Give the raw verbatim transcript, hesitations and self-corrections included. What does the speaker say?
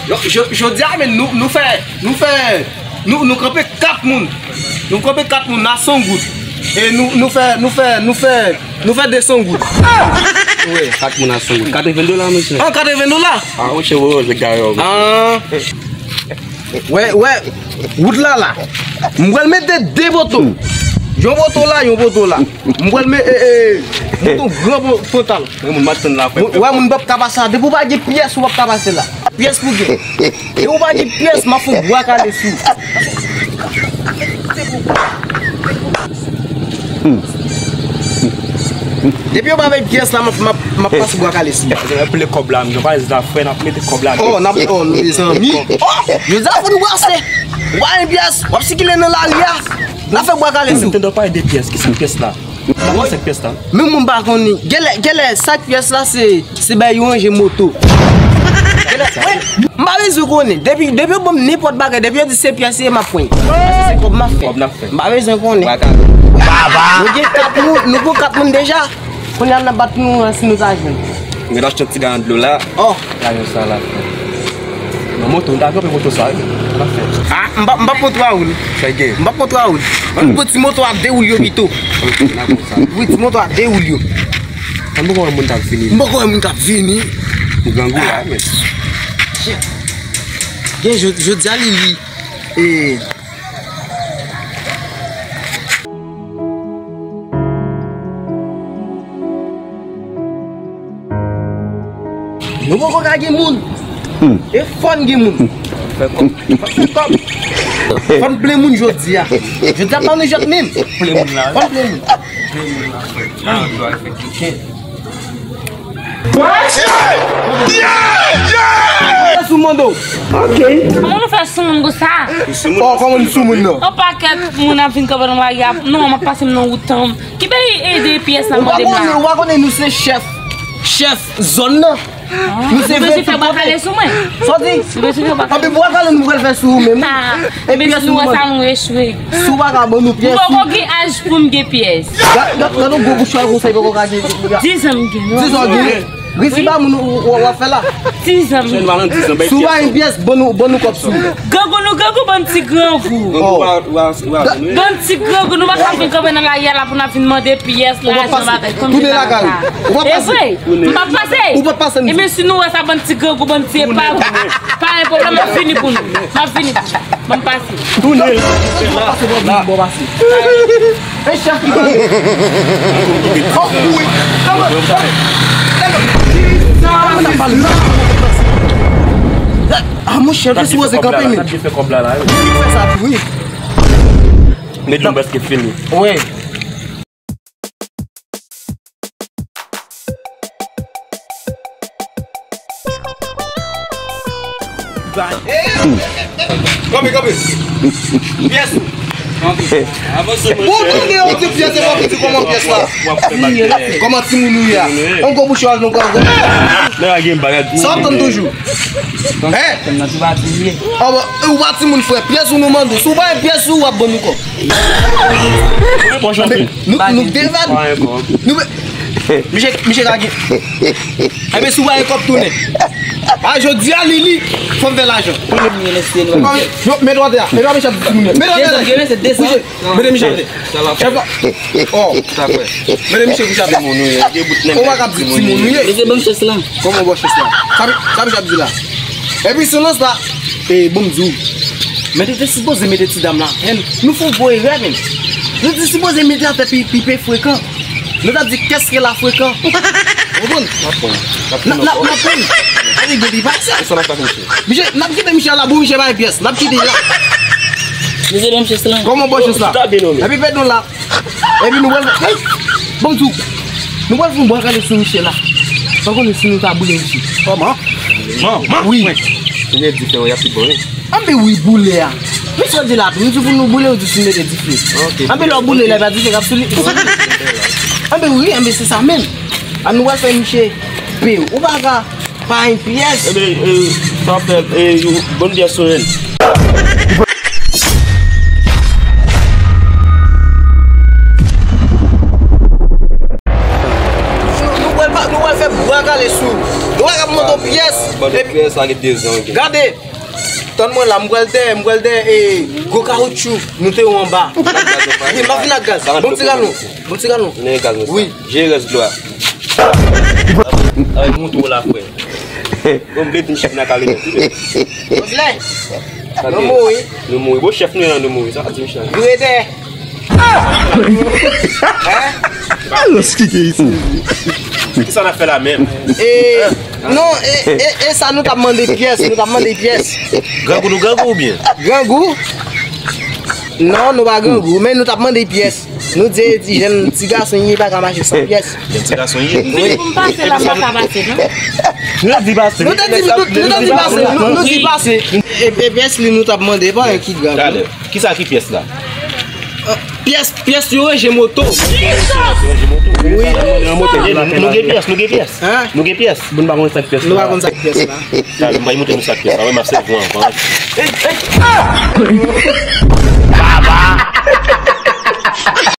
Yo, jo-, jodi a, men nou, nou fè, nou fè, nou, nou kanpe kat moun. Nou kanpe kat moun a san goud. E nou, nou fè, nou fè, nou fè, nou fè de san goud. Wi, kat moun a san goud. Katreven dola, mesye. Ah, katreven dola? Ah, monchè, wi, wi, se gare, wi. Ah. Wè, wè, wout la la. M pral mete de poto. Yon poto la, yon poto la. M pral mete, e, e, mete yon gran po-, potal. Wè, moun, m ap tann la, frè. Moun, wè, moun p ap ka pase la. Depi w pa gen pyès, ou p ap ka pase la. Pyès pou gen. E ou pa gen pyès, m ap fè yon bwa kale sou. Depi yo pa bay pyès la, m ap, m ap, m ap pase bwa kale sou. Pile kòb la, m pa zafè, n ap mete kòb la. Oh, n ap, oh, nou mezanmi. Oh, jodi a fò nou brase. Ou pa gen pyès, w ap sikile nan lari a. N ap fè bwa kale sou. Tande w pale de pyès, ki sa pyès la? Sa se pyès la. Menm mwen m pa konnen. Genlè, genlè, sa k pyès la se, se bay yo ranje moto. Genlè, m pa bezwen konnen. Depi, depi yo ban m nenpòt bagay, depi yo di se pyès ye, m ap pran. Se kòb m ap fè. Kòb n ap fè. M pa bezwen konnen. Baba! Nou gen kat moun, nou gen kat moun deja. Kounye a n ap bat nou an si nou ta jwenn. Mwen achte yon ti galon dlo la. Oh! Galon sa la. Nan moto, m ta kanpe moto sa, wi. Sa n ap fè. Ah, m pa, m p ap montre a ou, non. Sa gen. M p ap montre a ou. Ann pran ti moto a de woul yo pito. Wi, ti moto a de woul yo. An poko wè moun k ap vini. M poko wè moun k ap vini. Grangou la, men. Gen jodi, jodi a li, li, e, Nou poko ka gen moun. E fò n gen moun. Fò n fè kòb. Fò n plen moun jodi a. Jodi a pa nou jòt menm. Plen moun la. Fò n plen moun. Plen moun la, frè. Ah, nou al fè koken. What? Yeah! Yeah! Yeah! Sou mando. Ok. Kòman nou fè sou moun konsa? Oh, kòman nou sou moun nan? Yon pakèt moun ap vin kanpe nan lari a. Non, m ap pase m nan wout an. Ki peyi ede pyès la mande m la? Ou pa konnen, ou pa konnen nou se chèf, chèf zòn nan. Nou se vre tout kote. Sa w di? Anpi bwa kale nou pral fè sou ou menm. Epi si nou wè sa nou echwe. Si w pa ka ban nou pyès. M poko gen aj pou m gen pyès. Gad yon gwo bouch ou konsa, poko ka gen. Dizan m gen. Dizan w gen. Resi pa moun w ap fè la. Dizan m gen. Si w pa gen pyès, ban nou, ban nou kòb sou ou. Grangou nou, grangou, bann ti grangou. Bann ti grangou, nou pa ka vin kanpe nan lari a la pou n ap vin mande pyès, lajan, bagay kòmsi bagay sa. E vre, m p ap pase. Ebyen si nou wè sa, bann ti grangou, bann ti epav, pa gen pwoblèm, m ap vini pou nou. M ap vini pou nou. Ban m pase. Tounen. Bon, pase. E chèf ki pale. Oh, wi. Kòman? Kòman n ap pale? Ah, monchè, nou sipoze kanpe, men. Li fè sa tou, wi. Met yon bèske fini. Wi. Kanpe, kanpe. Pyès. Bon, tande yon ti pyès, se pa pou di kòman pyès la. Kòman timoun ou ye a? On gwo bouch al nou gwo. Sa w ap tann toujou. Hein? Ou pa timoun, frè. Pyès ou nou mande. Si w pa gen pyès ou, w ap ban nou kòb. Nou, nou devan. Nou, misye, misye lage. Enben, si w pa gen kòb, tounen. A, jodi a, Lili, fò m fè lajan. Yo, men dwat la, men dwat, men chèf di moun. Men dwat la. Mete misye atè. Chèf la. Oh. Mete misye kouche atè. Ou pa ka di timoun ou ye. Mesye, ban m chans la. Kòman w ba w chans la? Sa, sa misye ap di la. Epi silans la. E, bon, m di w. Men te, te sipoze mete ti dam la. Men, nou fè yon gwo erè, men. Nou te sipoze mete atè pi, pi pe frekan. Nou t ap di, qu'est-ce qu'elle a frekan? Ou konprann? N ap, n ap, n ap pran. Sa vle di depi pa sa. Misye, n ap kite misye la, bon, misye pa gen pyès. N ap kite la. Mesye, ban m chans la. Kòman w ba w chans la? Epi pèdon la. Epi nou pral, ey, bon, m di w, nou pral fè yon bwa kale sou misye la. Pa konnen si nou ta boule misye. Kòman? Man, man, wi. Mwen di fè w, y ap pi bon, wi. Anben wi, boule a. Men sa w di la tou, m di pou nou boule, ou di si mete dife. Ok. Anben lè w boule la, e pa dife k ap sou li. Anben wi, anben se sa menm. An nou pral fè misye pe. Ou pa ka pa gen pyès. Enben, e, sa w ap fè, e, yon bon pyès sou menm. Nou, nou pral pa, nou pral fè bwa kale sou. Ou pa ka mande yon pyès. Mande pyès, sa gen de zan, ok. Gade. Tann mwen la, m pral dèyè, m pral dèyè, e, gwo kawoutchou, nou te yo anba. Ok, m ap vin ak gaz. Bon ti galon. Bon ti galon. Wi. Jere rès dlo a. Ay, monte w la, frè. Bon, m vle di m chèf nan kale nèt, wi. Bon, vle. Nou mouri. Nou mouri. Bon, chèf nou an, nou mouri. Sa pa di m chèf. Vire dèyè. Hein? Alòs, ki ke isi? Kisa n ap fè la menm? E, non, e, e, e sa nou t ap mande pyès, nou t ap mande pyès. Grangou, nou grangou oubyen? Grangou? Non, nou pa grangou, men nou t ap mande pyès. Nou di e ti jèn, ti gason, li pa ka mache san pyès. Jèn ti gason, li ye. Wi. Pou m pase la, m pa ka pase, non? Nou di pase. Nou te di, nou, nou te di pase, nou, nou di pase. E, e pyès li nou t ap mande, pa yon ki grav. Talè. Kisa ki pyès la? Pyès, pyès yo ranje moto. Wi. Nou gen pyès, nou gen pyès. Hein? Nou gen pyès. Bon, nou pa konn sa k pyès la. Nou pa konn sa k pyès la. Talè, m bay montre nou sa k pyès la. Wi, m ap sèvi anvan. Baba!